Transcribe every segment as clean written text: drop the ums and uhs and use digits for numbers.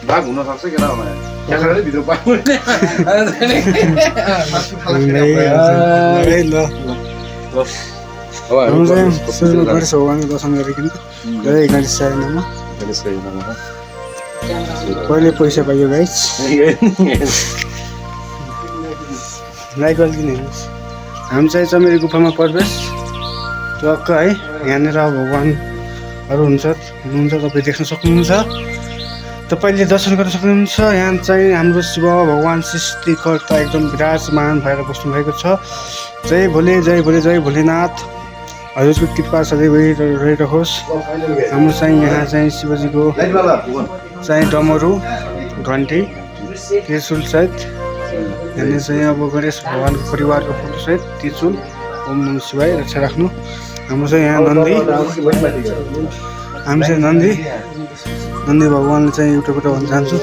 भाग हुन सक्छ केटा मलाई क्यामेराले भित्र पाइँदैन भगवानको दर्शन गरिकन गणेश साईनामा पहिले पैसा पाइयो गाइस लाइक गरिदिनु हेर्नुहोस् हामी चाहिँ चमेरी गुफामा प्रवेश टक्क है यहाँनिर भगवान्हरू हुनुहुन्छ तपाईँ देख्न सक्नुहुन्छ तपाईँले दर्शन गर्न सक्नुहुन्छ यहाँ चाहिँ हाम्रो शिव भगवान सृष्टिकर्ता एकदम विराजमान भएर बस्नुभएको छ जय भोले जय भोले जय भोलेनाथ हजुरको कृपा सधैँ रहिरहोस् हाम्रो चाहिँ यहाँ चाहिँ शिवजीको चाहिँ डमरू घन्टी त्रिशूल सहित यहाँनिर चाहिँ अब गणेश भगवानको परिवारको फोटो सहित त्रिशूल ओम नमः शिवाय रक्षा राख्नु हाम्रो चाहिँ यहाँ नन्दी हामी चाहिँ नन्दी भगवानले चाहिँ एउटा कुरा भन्न चाहन्छु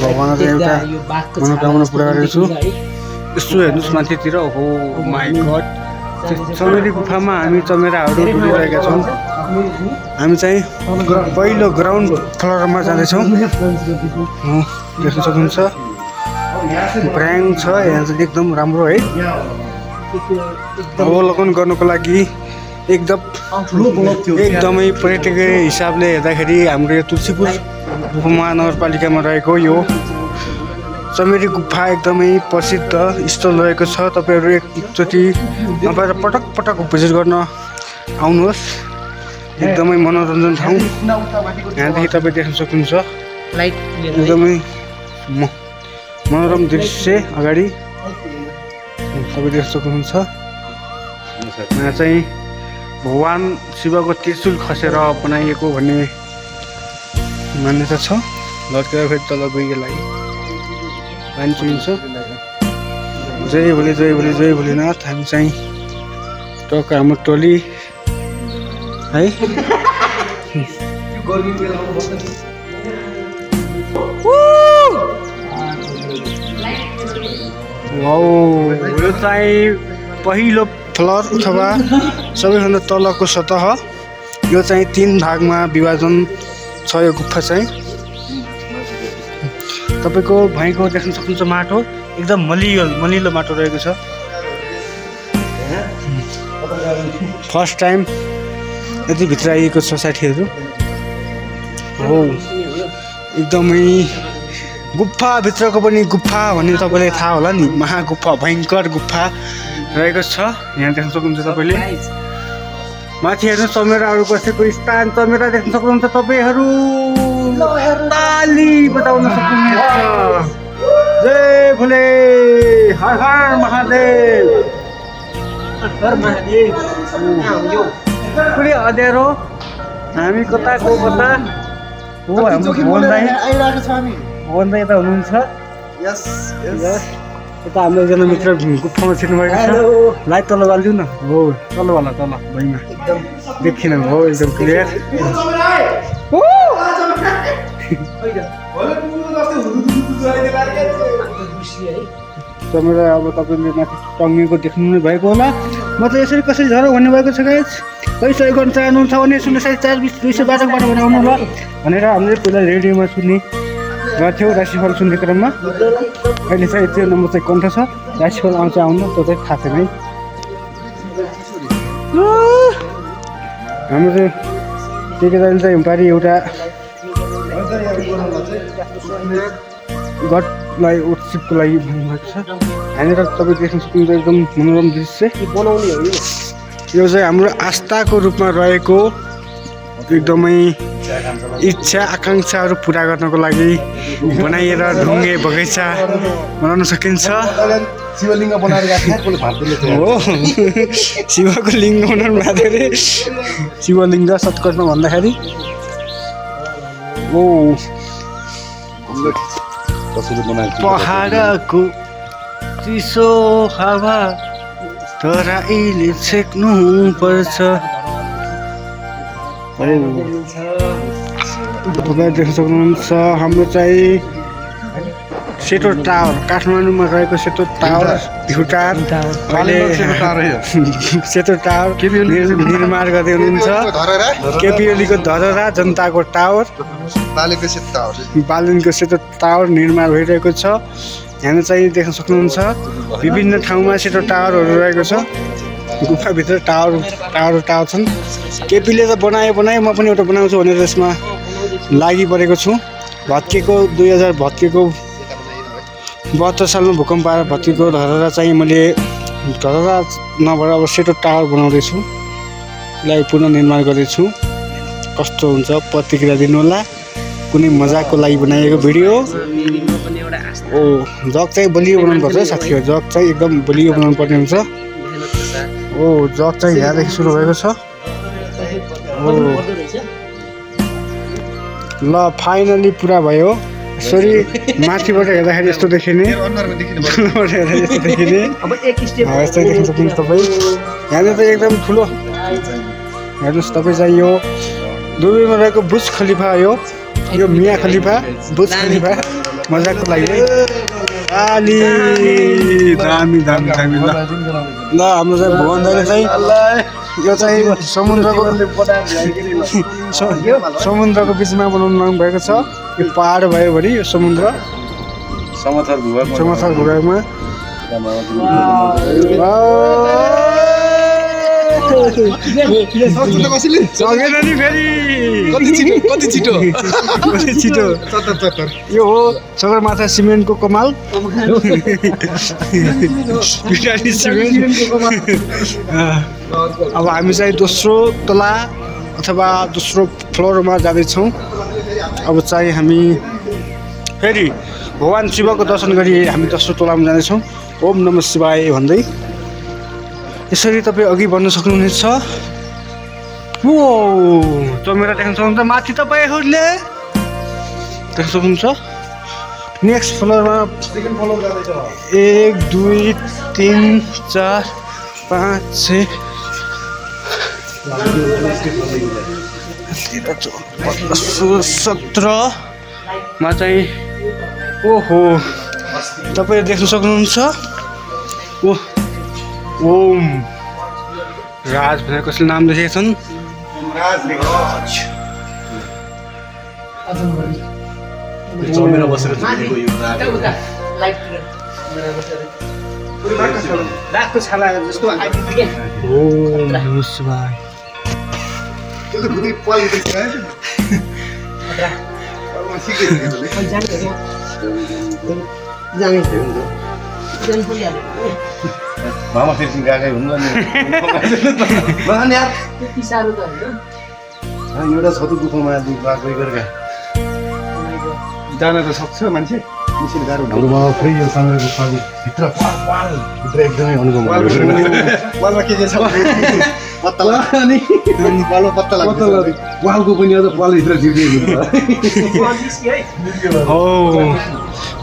भगवान चाहिँ एउटा मनोकामना पुरा गरेको छु यस्तो हेर्नुहोस् माथितिर हो माई गड चमेरी गुफामा हामी चमेराहरू डुलिरहेका छौँ हामी चाहिँ पहिलो ग्राउन्ड फ्लोरमा जाँदैछौँ देख्न सक्नुहुन्छ ब्राङ छ यहाँ चाहिँ एकदम राम्रो है अवलोकन गर्नको लागि एकदमै पर्यटकीय हिसाबले हेर्दाखेरि हाम्रो यो तुलसीपुर उपमहानगरपालिकामा रहेको यो चमेरी गुफा एकदमै प्रसिद्ध स्थल रहेको छ तपाईँहरू एकचोटि नभएर पटक पटक भिजिट गर्न आउनुहोस् एकदमै मनोरञ्जन ठाउँ यहाँदेखि तपाईँ देख्न सक्नुहुन्छ एकदमै मनोरम दृश्य अगाडि तपाईँ देख्न सक्नुहुन्छ यहाँ चाहिँ भगवान शिवको त्रिशूल खसेर बनाइएको भन्ने मान्यता छ लड्केर फेरि तल गइको लागि पानी चुहिन्छ जय भोले जय भोले जय भोलेनाथ हामी चाहिँ टक्क हाम्रो टोली है यो चाहिँ पहिलो फ्लोर अथवा सबैभन्दा तलको सतह यो चाहिँ 3 भागमा विभाजन छ यो गुफा चाहिँ तपाईको भैँको देख्न सक्नुहुन्छ माटो एकदम मलिलो माटो रहेको छ फर्स्ट टाइम यति भित्र आइएको छ साथीहरू हो एकदमै गुफा भित्रको पनि गुफा भन्ने तपाईँलाई थाहा होला नि महागुफा भयङ्कर गुफा रहेको छ यहाँ देख्न सक्नुहुन्छ तपाईँले माथि हेर्नु चमेराहरू बसेको स्थान चमेरा देख्न सक्नुहुन्छ तपाईँहरू ताली बजाउन सक्नुहुन्छ जय भोले हर हर महादेव पुरै अँध्यारो हामी कताको कता हो हाम्रो भुवन दाइ यता हुनुहुन्छ यता हाम्रो एकजना मित्र गुफामा छिर्नु भएको छ लाइट तल बालिदिउ न हो तलवाला तल भैँमा देखिन हो एकदम क्लियर चमेरा अब तपाईँले माथि टङ्गिएको देख्नु नै भएको होला म त यसरी कसरी झर भन्नुभएको छ गाइस पैसा गर्न चाहनुहुन्छ भने 04212बाट आउनु होला भनेर हामीले पहिला रेडियोमा सुन्ने गर्थ्यौँ राशिफल सुन्ने क्रममा अहिले चाहिँ त्यो नम्बर चाहिँ कन्ठ छ राशिफल आउँछ आउनु त्यो चाहिँ थाहा छैन है हाम्रो चाहिँ ठेकेदारले चाहिँ पारि एउटा गडलाई उत्सवको लागि भन्नुभएको छ यहाँनिर तपाईँ देख्न सक्नुहुन्छ एकदम मनोरम दृश्य बनाउने हो यो चाहिँ हाम्रो आस्थाको रूपमा रहेको एकदमै इच्छा आकाङ्क्षाहरू पुरा गर्नको लागि बनाइएर ढुङ्गे बगैँचा बनाउन सकिन्छ शिवलिङ्ग बनाएर हो शिवको लिङ्ग बनाउनु भएको अरे शिवलिङ्ग सर्टकटमा भन्दाखेरि ओ पहाडको चिसो हावा तराईले छेक्नु पर्छ तपाईहरु देख्न सक्नुहुन्छ हाम्रो चाहिँ सेतो टावर काठमाडौँमा रहेको सेतो टावर भ्युटार अहिले सेतो टावर निर्माण गर्दै हुनुहुन्छ केपिओलीको धरहरा जनताको टावर बालुनको सेतो टावर निर्माण भइरहेको छ। यहाँ चाहिँ देख्न सक्नुहुन्छ विभिन्न ठाउँमा सेतो टावरहरू रहेको छ। गुफाभित्र टावर छन्। केपीले त बनायो म पनि एउटा बनाउँछु भनेर यसमा लागि परेको छु। भत्केको 72 सालमा भूकम्प आएर भत्केको धरहरा चाहिँ मैले धरहरा नभएर अब सेतो टावर बनाउँदैछु। यसलाई पुनर्निर्माण गर्दैछु। कस्तो हुन्छ प्रतिक्रिया दिनुहोला। कुनै मजाकको लागि बनाएको भिडियो ओ जग चाहिँ बलियो बनाउनु पर्छ साथीहरु। जग चाहिँ एकदम बलियो बनाउनु पर्ने हुन्छ। ओ जग चाहिँ यहाँदेखि सुरु भएको छ। ल फाइनली पुरा भयो। यसरी माथिबाट हेर्दाखेरि यस्तो देखिने यस्तो देख्न सक्नुहुन्छ तपाईँ। यहाँनिर त एकदम ठुलो हेर्नुहोस् तपाईँ चाहिँ यो दुबईमा रहेको बुर्ज खलिफा यो मिया खलिफा बुर्ज खलिफा मजाकको लागि आली दामी ल हाम्रो चाहिँ भगवान दाइले चाहिँ यो चाहिँ समुद्रको बिचमा बनाउनु भएको छ। यो पहाड भयो भने यो समुद्र समथर भूभागमा सकेन नि फेरि कति छिटो यो हो सगरमाथा सिमेन्टको कमाल। अब हामी चाहिँ दोस्रो तला अथवा दोस्रो फ्लोरमा जाँदैछौँ। अब चाहिँ हामी फेरि भगवान शिवको दर्शन गरी हामी दोस्रो तलामा जाँदैछौँ। ओम नमः शिवाय भन्दै यसरी तपाईँ अघि बढ्न सक्नुहुनेछ। ओ चमेरा देख्न सक्नुहुन्छ माथि तपाईँहरूले देख्न सक्नुहुन्छ। नेक्स्ट फ्लोरमा 1 2 3 4 5 6 17मा चाहिँ ओहो तपाईँ देख्न सक्नुहुन्छ। ओम राज भनेर कसले नाम लेखेका छन्। मामा फेरि गएकै हुनु नि त्यति साह्रो त होइन। एउटा छ त गुफामा गएको गरेका जान त सक्छ मान्छे निस्किन गाह्रो हुन्छ। हाम्रो मामा फेरि यो सानो गुफाको भित्र एकदमै अनुभव वालमा के छ पत्ता अनि वालमा पत्ता लाग्छ। वालको पनि अझ वालभित्र झिर्किएको हो।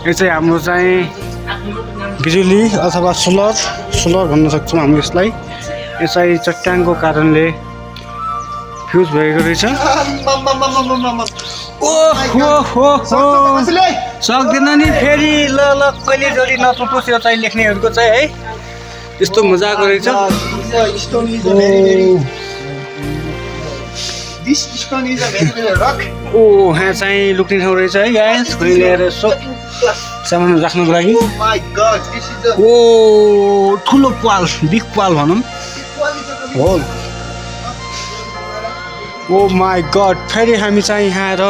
यो चाहिँ हाम्रो चाहिँ बिजुली अथवा सोलर भन्न सक्छौँ हामी यसलाई। यो चाहिँ चट्टानको कारणले फ्युज भएको रहेछ। सक्दैन नि फेरि ल कहिले जोडी नटुटोस्। यो चाहिँ लेख्नेहरूको चाहिँ है यस्तो मजाको रहेछ। ओ यहाँ चाहिँ लुक्ने ठाउँ रहेछ है गाइस। खै ल्याएर यसो सामान राख्नुको लागि। ओ ठुलो पाल बिग पाल भनौँ हो। ओ माई गड फेरि हामी चाहिँ यहाँ आएर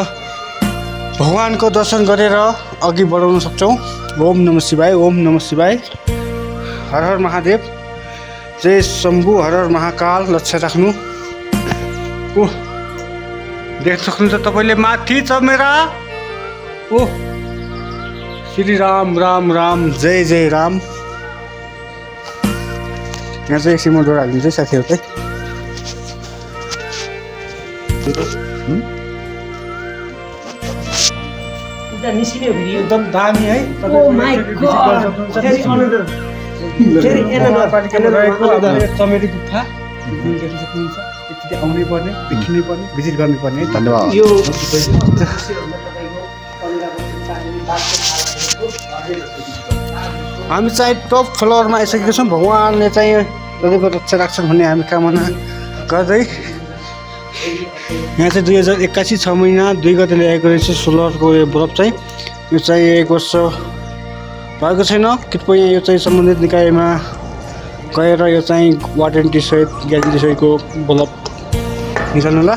भगवानको दर्शन गरेर अघि बढाउन सक्छौँ। ओम नमः शिवाय ओम नमः शिवाय। हर हर महादेव जय शम्भु हर हर महाकाल। लक्ष्य राख्नु। ओ देख्न सक्नुहुन्छ तपाईँले माथि चमेरा। ओ श्री राम राम राम जय जय राम। यहाँ चाहिँ एकछिन म डोर हालिदिन्छु साथीहरू चाहिँ। एकदम दामी है। चमेरी गुफा देख्न सक्नुहुन्छ। यति माथि आउनै पर्ने देखिनै पर्ने भिजिट गर्नै पर्ने धन्यवाद यो हामी चाहिँ टप फ्लोरमा आइसकेका छौँ भगवान्ले चाहिँ सदैव रक्षा राख्छन् भन्ने हामी कामना गर्दै यहाँ चाहिँ 2081 6 महिना 2 गते ल्याएको रहेछ सोलरको यो बल्ब चाहिँ यो चाहिँ 1 वर्ष भएको छैन कृपया यो चाहिँ सम्बन्धित निकायमा गएर यो चाहिँ वारेन्टी सहित ग्यारेन्टी सहितको बल्ब निकाल्नु होला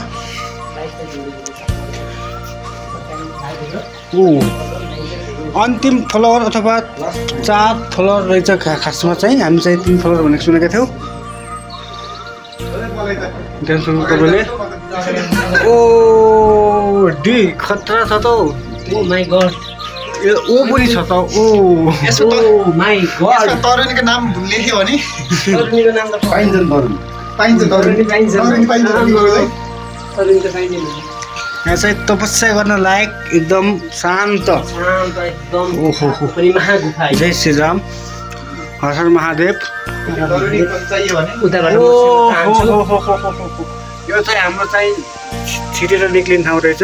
अन्तिम फ्लोर अथवा 4 फ्लोर रहेछ खासमा चाहिँ हामी चाहिँ 3 फ्लोर भनेको सुनेका थियौँ तपाईँले ओ डी खतरा छ त ओ माय गॉड ओ पनि छ त ओ माय गॉड तरुणीको नाम लेख्यो भने तरुणीको नाम त पाइन्छन् तरुणी पाइन्छ यहाँ चाहिँ तपस्या गर्न लायक एकदम शान्त एकदम ओहो पनि महागुफा जय श्री राम हर हर महादेव उताबाट यो चाहिँ हाम्रो चाहिँ छिटेर निक्लिने ठाउँ रहेछ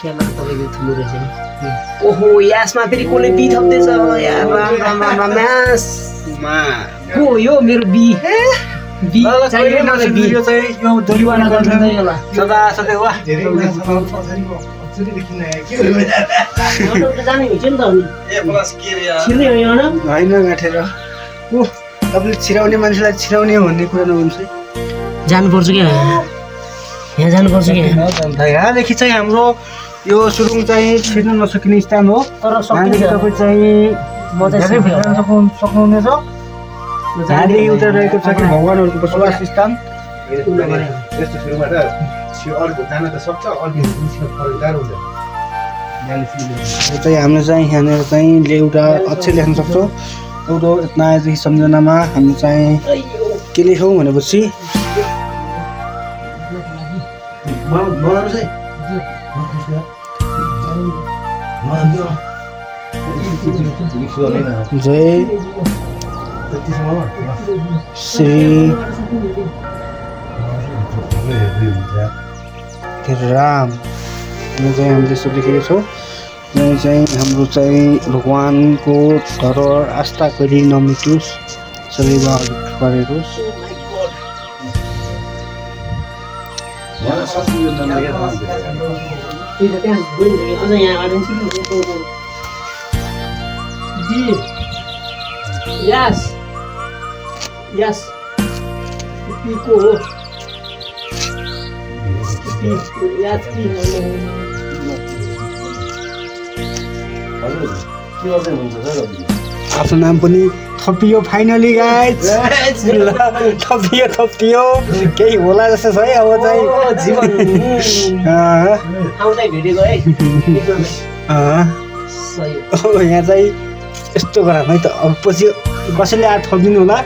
क्यामेरा तपाईँको ठुलो रहेछ नि ओहो यासमा फेरि कसले बी थप्दैछ यार राम म्यास को यो मेरो बी बी चाहियो मलाई बी यो चाहिँ यो दोलीवाना गर्छ सदा सधैँ वा जाने हुन्छ नि त छिर्ने हो यहाँ होइन गाँठेर ओ तपाईँले छिराउने मान्छेलाई छिराउने हो भन्ने कुरा नहुन्छ जानुपर्छ क्या यहाँ जानुपर्छ क्या यहाँदेखि चाहिँ हाम्रो यो सुरुङ चाहिँ छिर्न नसकिने स्थान हो तर यहाँदेखि तपाईँ चाहिँ धेरै भित्र सक्नुहुनेछ झाडी एउटा रहेको छ कि भगवान्हरूको बसोबास स्थान यस्तो सुरुबाट अर्को जान त सक्छ अर्को फरक गाह्रो हुन्छ यो चाहिँ हामीले चाहिँ यहाँनिर चाहिँ एउटा अक्षर लेख्न सक्छौँ एउटा यत्नादेखि सम्झनामा हामी चाहिँ के लेखौँ भनेपछि जय श्री राम यो चाहिँ हामीले यसो लेखेको छौँ यहाँ चाहिँ हाम्रो चाहिँ भगवान्को धरोहर आस्था करी नमिटोस् सदैव गरेरोस् Yes. Yes. Pico. Yes. आफ्नो नाम पनि थपियो फाइनली गाइज थपियो केही होला जस्तो छ है अब चाहिँ जीवन आउँदै भेटेको है यहाँ चाहिँ यस्तो गराम है त अब पछि कसैले आएर थपिदिनु होला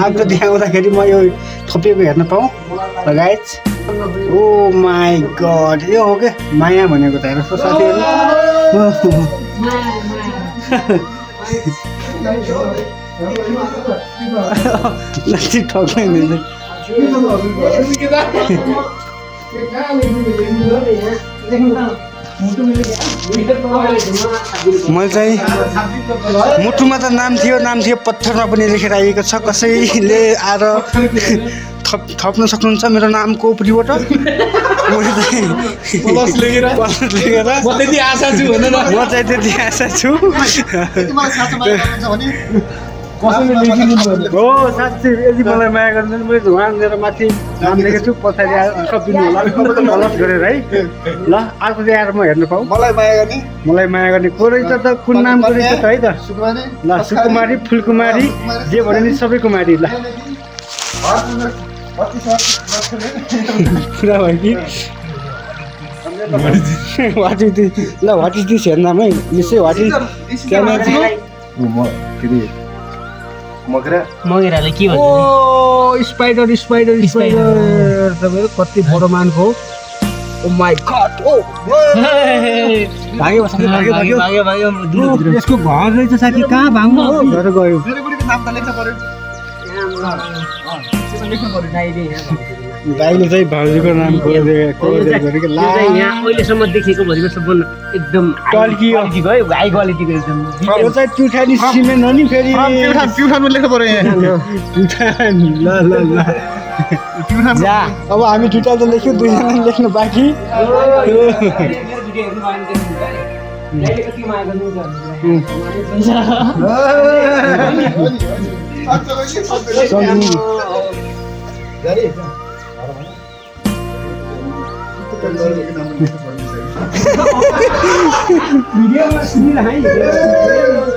आएको देखाउँदाखेरि म यो थपिएको हेर्न पाऊँ गाइज ओ माई गड यो हो क्या माया भनेको त हेर साथीहरू मैले चाहिँ मुटुमा त नाम थियो पत्थरमा पनि लेखेर आइएको छ कसैले आएर थप्न सक्नुहुन्छ मेरो नामको उपरिबाट मैले चाहिँ लेखेर म चाहिँ त्यति आशा छु हो साँच्चै यदि मलाई माया गर्दैन मैले धुवा लिएर माथि नाम लेखेको छु पछाडि आएर थपिदिनु होला गलत गरेर है ल अर्को चाहिँ आएर म हेर्न पाऊँ मलाई माया गर्ने को रहेछ त कुन नामको रहेछ त है त ल सुकुमारी फुलकुमारी जे भने नि सबै कुमारी ल पुरा भयो कि वाट इज दिस हेर्न नाम है यसै वाट इज मगेराले के भन्छ ओ स्पाइडर तपाईँको कति बडो मानको हो ओ माई गॉड ओ भाग्यो यसको घर रहेछ साथी कहाँ भाग्नु हो घर गयो दाइले चाहिँ भाउजूको नाम यो चाहिँ यहाँ अहिलेसम्म देखेको भरिको सबभन्दा एकदम टल्कियो। भयो हाई क्वालिटीको एकदम अब चाहिँ प्युठानी सिमेन्ट हो नि फेरि प्युठानमा लेख्नु पर्यो यहाँ प्युठान ल ल ल जा अब हामी दुईटा त लेख्यो दुईजना लेख्नु बाँकी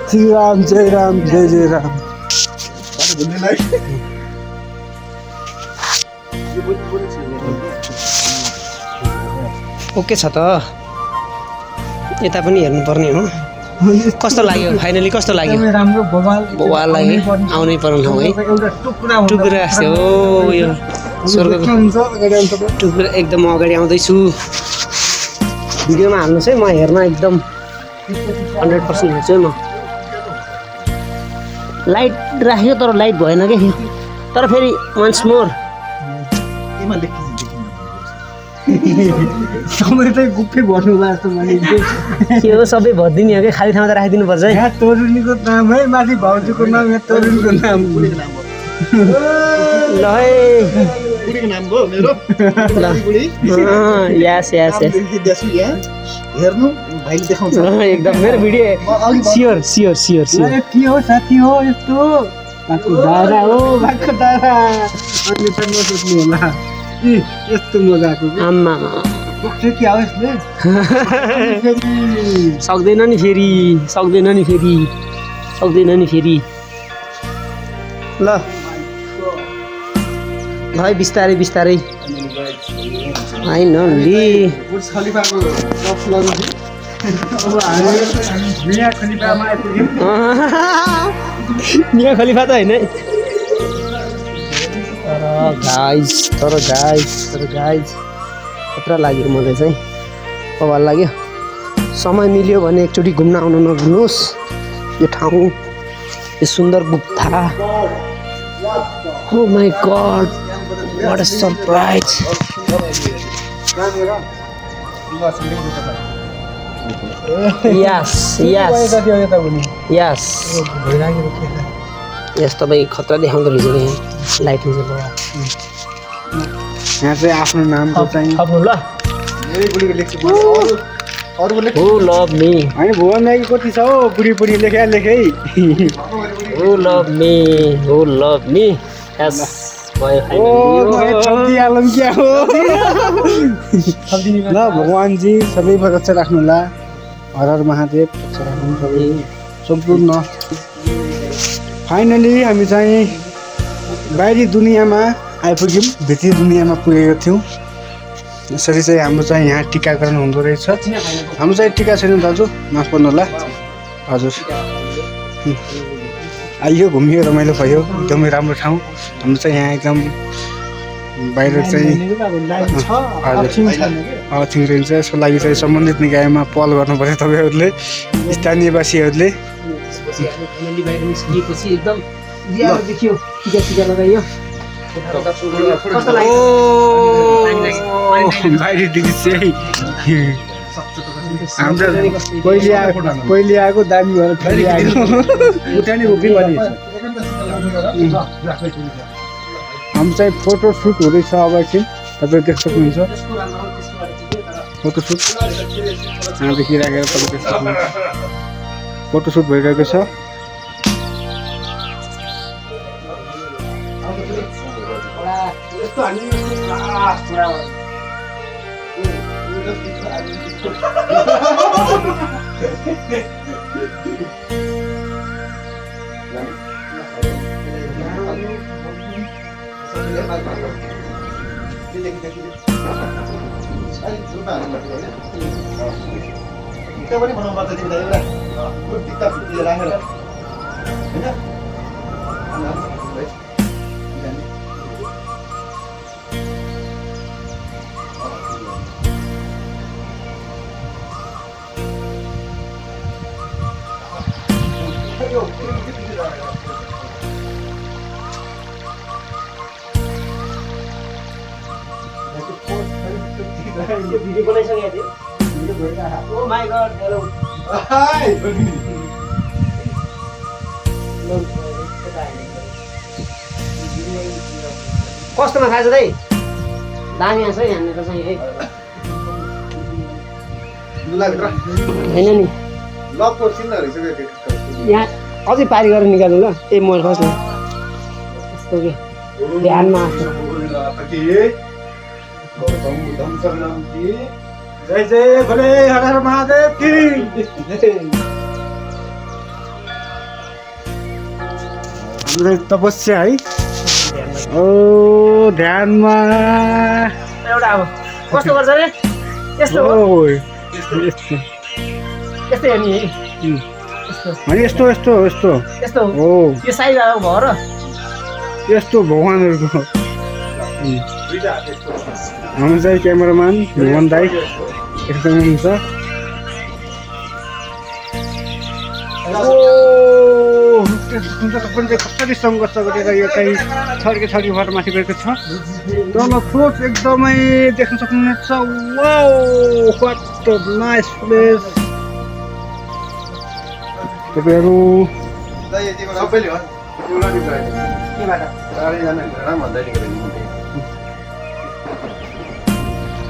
श्री राम जय राम जय जय राम ओके छ त यता पनि हेर्नुपर्ने हो कस्तो लाग्यो फाइनली कस्तो लाग्यो राम्रो बवाल लाग्यो आउनै पर्ने ठाउँ है टुक्रा जस्तै हो यो स्वर्गको टुक्रा एकदम अगाडि आउँदैछु भिडियोमा हाल्नुहोस् है म हेर्न एकदम 100% हेर्छु है म लाइट राख्यो तर लाइट भएन क्या तर फेरि वान्स मोर समय चाहिँ गुफे भर्नु जस्तो मैले के हो सबै भरिदिने हो कि खाली ठाउँमा त राखिदिनु पर्छ है यहाँ तरुनीको नाम है माथि भाउजूको नाम यहाँ तरुनीको नाम ल है बुढीको नाम भयो मेरो यस यस यस हेर्नु भाइले देखाउँछ एकदम मेरो video sure sure sure sure के हो साथी हो यस्तो बाको दादा हो बाको दादा अनि त नसोच्नु होला यस्तो मजाको आम्मा के हो यसले सक्दैन नि फेरि सक्दैन नि फेरि सक्दैन नि फेरि ल भाइ बिस्तारै बिस्तारै होइन लि बुर्ज खलिफाको टप फ्लोर अब हामी मिया खलिफामा आइपुग्यौँ मिया खलिफा त होइन तर गाइज खतरा लाग्यो मलाई चाहिँ बवाल लाग्यो समय मिल्यो भने एकचोटि घुम्न आउनु नभुल्नुहोस् यो ठाउँ यो सुन्दर गुफा oh my god what a surprise yes yes yes yes तपाईँ खतरा देखाउँदो रहेछ कि यहाँ लाइट यहाँ चाहिँ आफ्नो नामको चाहिँ थप्नु ल मेरै बुढीको लेख्छु अरूको लेख्छु हु लभ मी होइन भुवन दाइकी कति छ हौ बुढी बुढी लेखै हु लभ मी यस भयो थपिहालौँ क्या हो ल भगवान्जी सबैको रक्षा राख्नुहोला हर हर महादेव रक्षा राख्नु सबै सम्पूर्ण फाइनली हामी चाहिँ बाहिरी दुनियाँमा आइपुग्यौँ भित्री दुनियाँमा पुगेको थियौँ यसरी चाहिँ हाम्रो चाहिँ यहाँ टिकाकरण हुँदो रहेछ हाम्रो चाहिँ टिका छैन दाजु माफ गर्नु होला हजुर आइयो घुमियो रमाइलो भयो एकदमै राम्रो ठाउँ हाम्रो चाहिँ यहाँ एकदम बाहिर चाहिँ हजुर रहन्छ यसको लागि चाहिँ सम्बन्धित निकायमा पहल गर्नु पर्यो तपाईँहरूले स्थानीयवासीहरूले बाहिर दृश्य हाम्रो पहिले आएको दामी भएर फेरि आएको हाम्रो चाहिँ फोटो सुट हुँदैछ अब एकछिन तपाईँ देख्न सक्नुहुन्छ फोटो सुट यहाँदेखि राखेर तपाईँ देख्न सक्नुहुन्छ फोटो सुट भइरहेको छ पनि बनाउनु पर्छ तिमीलाई एउटा टिक्का राखेर भिडियो बनाइसकेको थियो ओ माई गॉड हेलो कस्तोमा थाहा छ दाइ दामी आछ है यहाँनिर चाहिँ है होइन नि यहाँ अझै पारी गरेर निकाल्नु ल ए मैले खस्नु यस्तो के ध्यानमा आएको जय जय भोले हर हर महादेव की हाम्रो तपस्या है ओ ध्यानमा एउटा अब कस्तो गर्छ रे यस्तो हो यस्तो यस्तो हेर्ने है अनि यस्तो यस्तो यस्तो यस्तो हो यो साइज आएको भयो र यस्तो भगवानहरूको हाम्रो चाहिँ क्यामेराम्यान भुवन दाई एकदम हुन्छ कसरी सङ्घर्ष गरेर यो चाहिँ छड्के माथि गएको छ तल फ्लोट एकदमै देख्न सक्नुहुनेछ wow what the nice place तपाईँहरू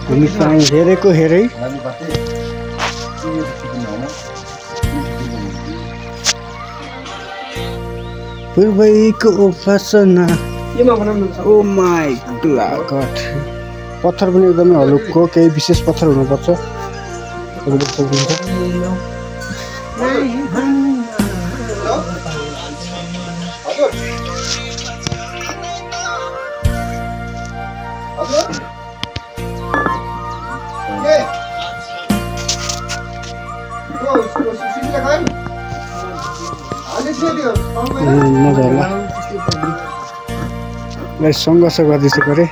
हामीसँग हेरेको हेरै पूर्वैको उपासना ओ माई गॉड पत्थर पनि एकदमै हलुकको केही विशेष पत्थर हुनुपर्छ मजा सङ्घर्ष गर्दैछ गरे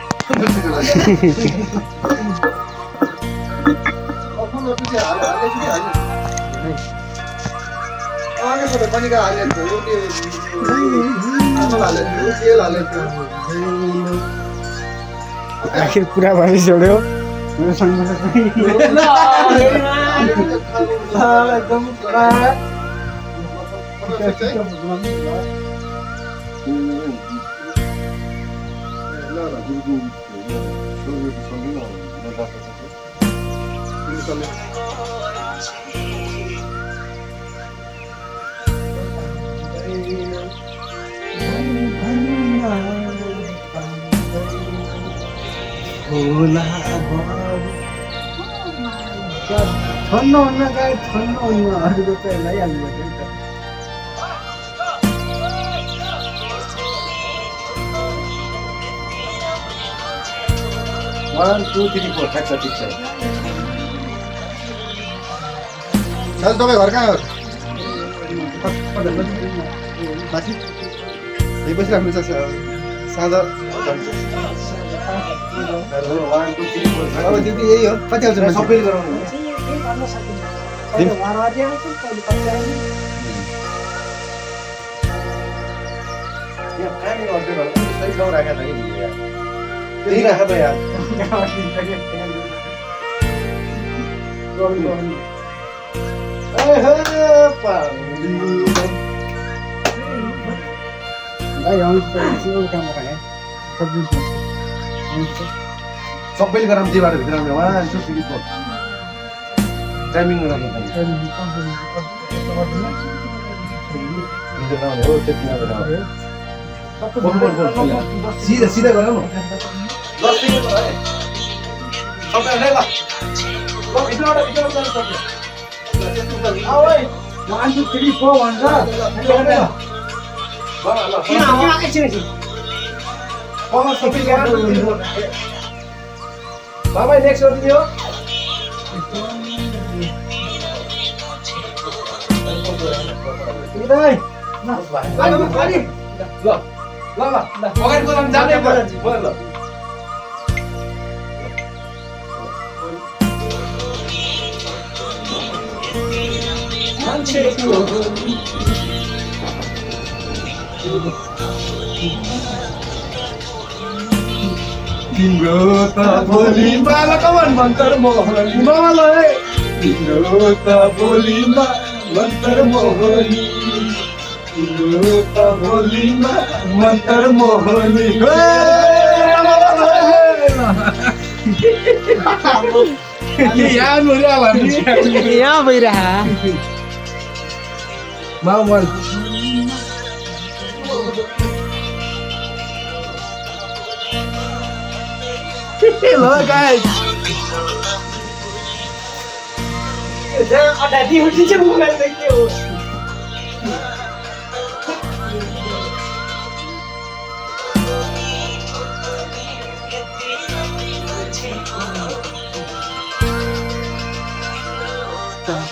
आखिर पुरा भएर छोड्यो मेरो सङ्घर्ष ठन्डा गाई ठन्डा अरूको चाहिँ लैहाल्नु पर्छ 1 2 3 4 ठ्याक्क ठिक छ चल तपाईँ घर कहाँ हो माथि यही बसिराख्नु छ साँझ अब दिदी यही हो कति आउँछ सबैले गराउनु त्यही राख त यार सबैले गराउनु त्यही बाटो भित्र आउने 1 2 3 4 टाइमिङ गराउनु सीधा सीधा गराउनु बाबा नेक्स्ट गरिदियो तिम्रो त बोलीमा कमान मन्तर मोहनी बाबालाई तिम्रो त बोलीमा मन्तर मोहनी तिम्रो त बोलीमा मन्तर मोहनी यहाँ भइरह मामल Hello guys. ada di bukan lagi.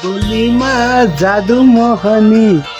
बोलीमा जादु मोहनी